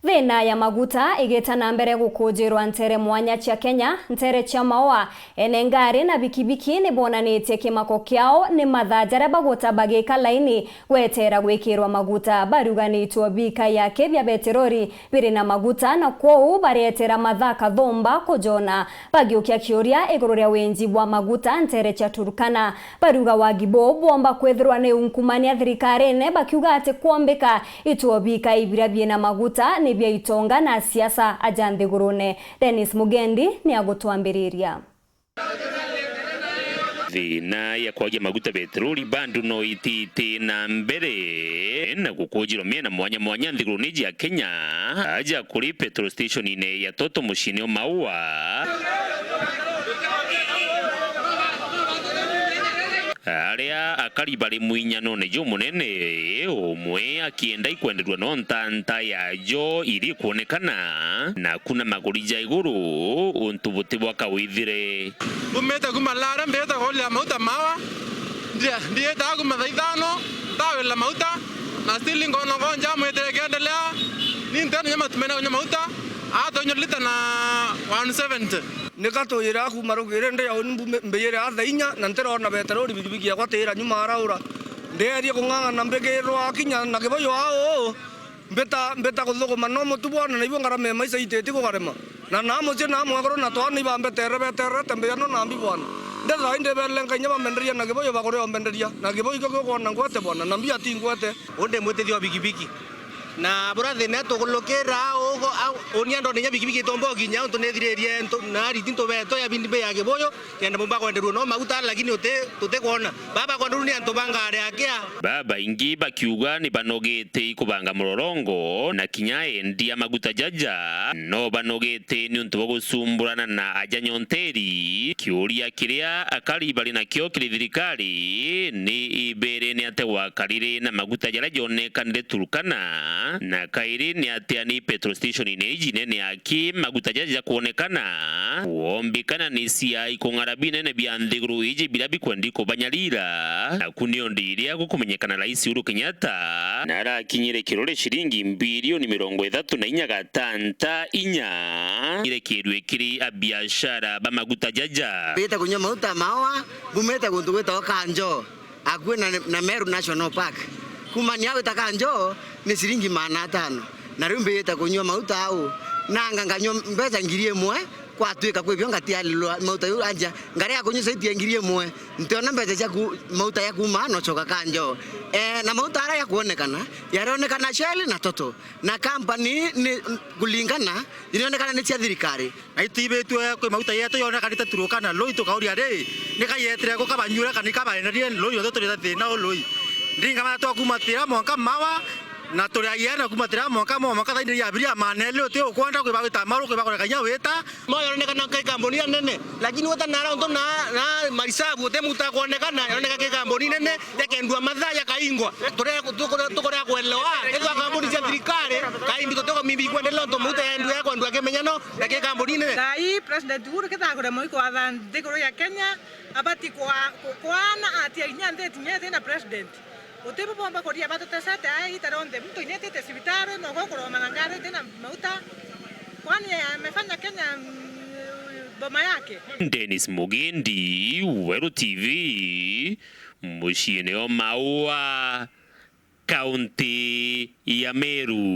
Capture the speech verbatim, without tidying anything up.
Thina ya maguta igita na mbere gukujirwa ntere mwanya cia Kenya, ntere cia Maua, ene ngari na bikibiki ni bonanitie kimako kiao ni mathaa jaria baguta bagika laini gweterera gwikirwa maguta. Bariuga ni ituo bika yake bia beterori biri na maguta, na kwou barietera mathaa kathumba kujona. Bagiukia kiuria iguru ria winji bwa maguta ntere cia Turkana. Bariuga wagi buu bwomba kwithirwa ni unkumania thirikarine, bakiuga ati kwombika ituo bika ibiria biina maguta ni bia itonga na siasa aja nthigurune. Dennis Mugendi ni agutwambiriria. Thina ya kwagia maguta beterori bandu no ititi na mbere na gukujirwa miena mwanya mwanya nthigurune iji ya Kenya, aja kuri petrol station-ine ya Total muciine o Maua. Aria akari bari mwinyanone jumunene, umwe akienda ikwenderua no ntanta yajo iri kwonekana, na kuna maguri ja iguru untu buti bwa kawithire. Umite kuma Lare, mbite kuria mauta Maua, ndi-, ndiita kuma thaa ithano, ndawira mauta, na still ngono ngonja mwitire kiendelea, ni ntene nyama tumene kunywa mauta, atonya lita na one seventy. Nika tuyira kuuma rugiri ndi auni mbu-, mbiyire atha inya, na ntirona beterori bigibigi yakwa tiira nyuma araura. Ndierie kung'ang'ana mbigirwa kinya na kiboyo au, mbita, mbita kuthuguma no mutu bwana, na ibo ngarama ya maisha ititi kugarema. Na na mucii na mwekuru na twana ibambeterere betererete mbiyano na mbi bwana. Ndethaai ndibelenga inya bambenderia na kiboyo bakuria ombenderia, na kiboyo ikio kiukwona ngwete bwana, na mbia ti ngwete. Undi mwitithia wa bigibigi. Na bura thina tukulukira ugo, au, uni ando ninya bigibigi itomba ukinya untu nithiririe ntu-, na ariti ntubeto ya bindi bei ya kibuyu, kenda mumba kwenderua no maguta, lakini uti, tutikwona. Baba kwenderua ni antu ba ngari akia. Babaingi bakiuga ni banogete ikubanga murorongo, na kinya endia maguta jaja no banogete ni untu bwa gusumburana na aja nyonteri. Kiuria kiria akari bari nakio kiri thirikari ni ibere ni atia gwakarire na maguta jaria jonekanire Turkana, na kairi ni atia ni petrol station-ine iji nene aki maguta jaja jakwonekana, wombikana ni cia ikung'ara binene bia nthiguru iji biria bikwendi kubanyarira. Naku ni undi iria gukumenyekana Rais Uhuru Kenyatta narakinyire kirore ciringi mbilioni mirongo ithatu na inya gatanta inya irekirwe kiri abiashara ba maguta jaja. Mbite kunywa mauta Maua, mbumite guntu gwitagwa Kanjo, akui na, na Meru National Park. Kumania gwita Kanjo ni ciringi maana atano. Na riu mbite kunywa mauta au, nanga nganywa mbeca ngiri imwe, kwatuika kwi bio ngatialilwa mauta jau anja, ngaria kunywa zaidi ya ngiri imwe, ntiona mbeca cia ku-, mauta ya kuuma nocoka Kanjo. Eh, na mauta aria yakwonekana, yarionekana Shell na Total. Na company ni kulingana, irionekana ni cia thirikari. Na itwibitue kwi mauta yetu yonekanite Turkana, Lui tukauria ri, ni kayetire ku kabanyura kana ikabaenderie Lui, othe turi na thina u Lui. Ndinga mana twa kuuma Tira mwanka Maua, na turi aiana kuuma Tira mwanka Maua, mwanka thaini ya abiria maneli uti ukwenda kwi bagwita maru kwi bakureka inya wita. Maua yonekanite kai kambuni ya nene, lakini weta nara untu na, na marisabu uti muta kwonekana, yoneka kai kambuni nene, yakendua mathaa yakaingwa. Turia, tukore-, tukorea kuelewa, ethwa kambuni cia thirikari, kaindi tutikwa mimbi kwendelea untu mauta yendu ya kwendua kimenyano, na ki kambuni nene. Thaa ii, President Uhuru kethagure moi kwatha nthiguru ya Kenya, abati kwa-, ku-, kwana atia inya nthi tinya ithina president. Uti bu bomba kuria batutesete aa ita rionthe, muntu inya itite cibitari, no gwe kuromana ngari itina mauta. Kwani amefanya Kenya, mm, boma yake? Dennis Mugendi, Weru T V, muciine o Maua, kaunti ya Meru.